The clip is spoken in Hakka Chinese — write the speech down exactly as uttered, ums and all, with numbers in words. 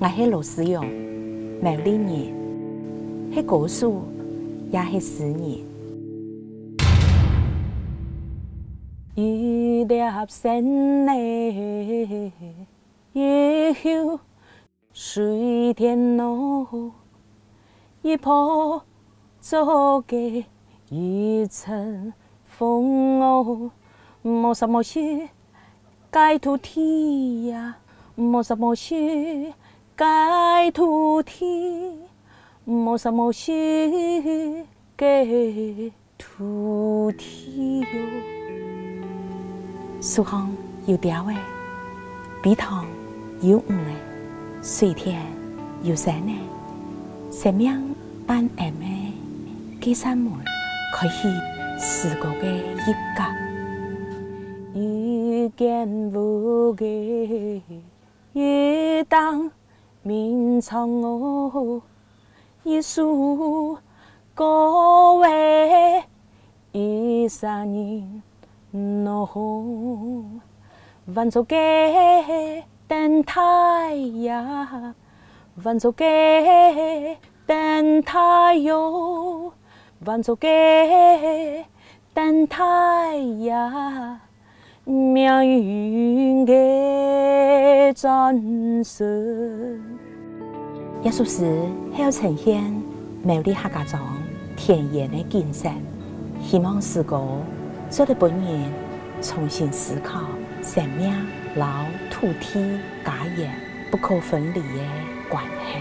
𠊎係羅思蓉，苗栗人，係歌手，也係詩人。一粒星仔，一口水田螺，一泡做个一陣風哦，無啥無事，該土地呀，無啥無事，該土地，無啥無事，个土地喲。樹項有鳥仔，陂塘有魚仔，水田有山仔，生命半掩仔，該扇門開起詩歌个一角。一間屋仔，一頂眠床哦，一首歌仔，一儕人哦，還做个等待呀，還做个等待喲，還做个等待呀。 命運个轉身。這首詩係愛呈現苗栗客家庄田園个景色，希望詩歌做得分人重新思考生命摎土地、家園不可分離个關係。